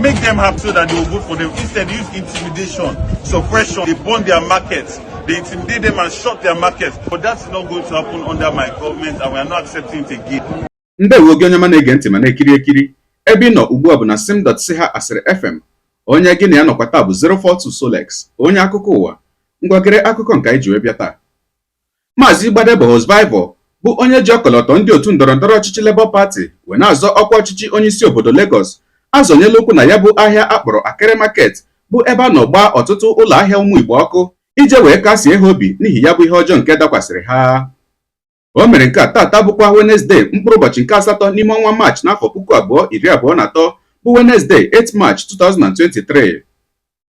Make them happy so that they will vote for them. Instead, use intimidation, suppression. They burn their markets. They intimidate them and shut their markets. But that's not going to happen under my government, and we are not accepting it again. Ndewo gị onye ọma na-ege ntị ma na-ekiri ekiri. Ebe ị nọ ugbu a bụ na sim.si ha asịrị FM. Onye gị na ya nọkwa taa bụ 042 Solex, onye akụkọ ụwa. Ngwa, gere akụkọ nke anyị ji wee bịa taa. Maazị Gbadebo Rhodes-Vivour bụ onye ji ọkọlọtọ ndị otu ndọrọndọrọ ọchịchị Labour Party wee na-azọ ọkwa ọchịchị onyeisi obodo Lagos azọnyela ụkwụ na ya bụ ahịa akpọrọ Akere Market, bụ ebe a nọ gbaa ọtụtụ ụlọ ahịa ụmụ Igbo ọkụ, ije wee kasie ha obi n'ihi ya bụ ihe ọjọọ nke dakwasịrị ha. O mere nke a tata bụkwa Wednesday, mkpụrụ ụbọchị nke 8 n'ime ọnwa Maachị n'afọ 2023, bụ Wednesday 8 March 2023.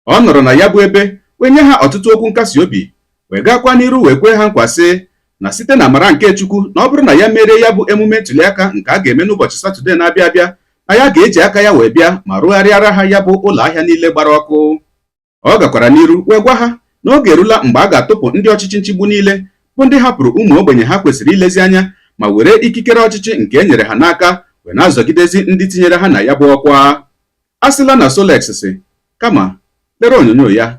Ọ nọrọ na ya bụ ebe wee nye ha ọtụtụ okwu nkasi obi, wee gaakwa n'iru wee kwee ha nkwa sị na site na amara nke Chukwu, na ọ bụrụ na ya merie ya bụ emume ntụliaka nke a ga-eme n'ụbọchị Satọde na-abịa abịa, na ya ga-eji aka ya wee bịa ma rụgharịara ha ya bụ ụlọ ahịa niile gbara ọkụ. Ọ gakwara n'iru wee gwa ha na oge erula mgbe a ga-atụpụ ndị ọchịchị nchigbu niile, bụ ndị hapụrụ ụmụ ogbenye ha kwesịrị ilezi anya, ma were ikikere ọchịchị nke e nyere ha n'aka wee na-azọgidezi ndị tinyere ha na ya bụ ọkwa. A sịla na Solex si kama lere onyonyo ya.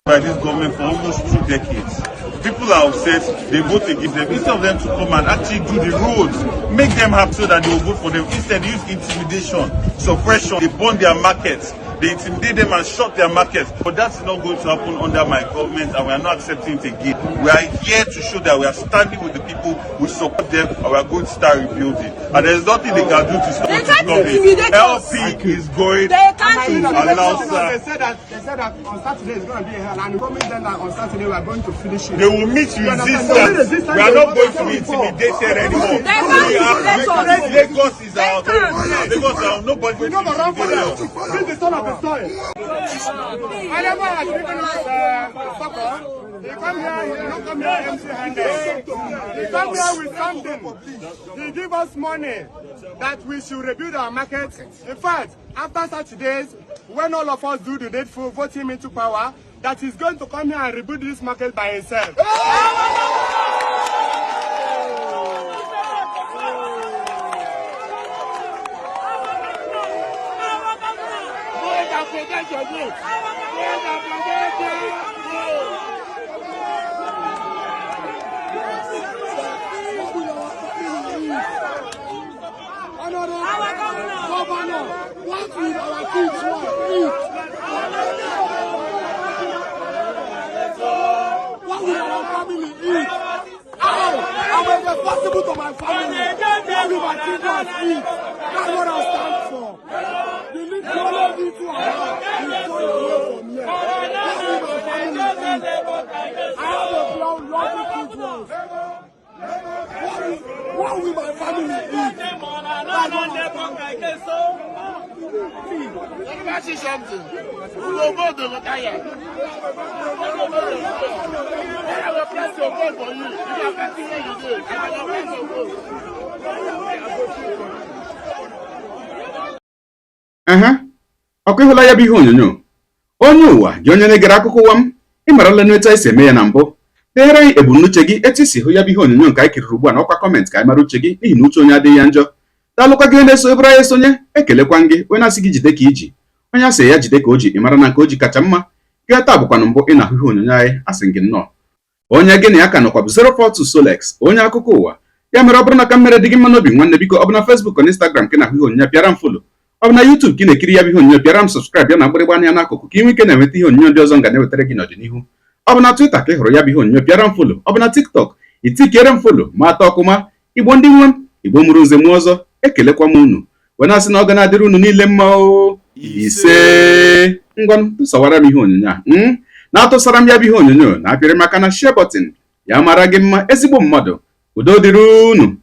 By this government for almost 2 decades. People are upset, they vote against them. Instead of them to come and actually do the roads, make them happy so that they will vote for them. Instead, use intimidation, suppression. They burn their markets. They intimidate them and shut their markets. But that's not going to happen under my government, and we are not accepting it again. We are here to show that we are standing with the people, we support them, and we are going to start rebuilding. And there's nothing they can do to stop They us can't from intimidate us. LP is going They can't to intimidate allow us. They said that on Saturday it's going to be hell, and we promised them that on Saturday we are going to finish it. They will meet You understand? They will resistance. resistance. We are not going to be intimidated anymore. They can't We are- intimidate us. Lagos is our They can't. Lagos is our nobody We going no to go run for intimidate you. us. This is the son of the soil. Whenever has given us succor, he come here, he no come here empty-handed. He come here with something. He give us money that we should rebuild our market. In fact, after Saturdays, when all of us do the needful, vote him into power, that he's going to come here and rebuild this market by himself. Vote and protect your vote. Vote and protect your vote. Our governor. Governor, what will our kids want eat? What will our family eat? I am responsible to my family. What will my children eat? That's what I stand for. The only little I have is gone away from here. What will my family eat? I have a brown, lovely kids ones. What will my family eat? That's what I stand for. Let me see something. We go vote the retire. I will press your vote for you. If you are pressing where you do, I will press your vote. Ehe, ọkụ ịhụla ya bụ ihe onyonyo. Onye ụwa gị, onye na-egere akụkọ ụwa m, ị marala n'etu anyị si eme ya na mbụ. Deere anyị ebumnuche gị, etu isi hụ ya bụ ihe onyonyo nke anyị kiriri ugbu a n'ọkwa comment, ka anyị mara uche gị, n'ihi na uche onye adịghị ya njọ. Daalụkwa gị na-eso ebere anyị esonye. Ekelekwa gị onye na-asị gị jide ka iji. Onye asị ya jide ka o ji, ị mara na nke o ji kacha mma. Gị taa bụkwanụ mbụ ị na-ahụ ihe onyonyo anyị, asị gị nnọọ. Onye gị na ya ka nọkwa bụ 042 Solex, onye akụkọ ụwa. Ya mere, ọ bụrụ na ka mmere dị gị mma n'obi, nwanne, biko, ọ bụ na Facebook na Instagram ka ị na-ahụ ihe onyonyo, pịara m follow. Ọ bụ na YouTube ka ị na-ekiri ya bụ ihe onyonyo, pịara m subscribe ya na mgbịrịgba anya n'akụkụ, ka ị nwee ike na-enweta ihe onyonyo ndị ọzọ m ga na-ewetara gị n'ọdịnihu. Ọ bụ na Twitter ka ị hụrụ ya bụ ihe onyonyo, pịara m follow. Ọ bụ na TikTok, itikere m follow. Ma atọ ọkụma. Igbo ndị nwe m, Igbo mụrụ nze mụọ ọzọ, ekelekwa m unu wee na-asị na ọ ga na-adịrị unu niile mma o. Ise. Ngwanụ, tụsawara m ihe onyonyo a, na-atụsara m ya bụ ihe onyonyo, na-apịrị maka na share button. Ya mara gị mma, ezigbo mmadụ. Udo dịrị unu.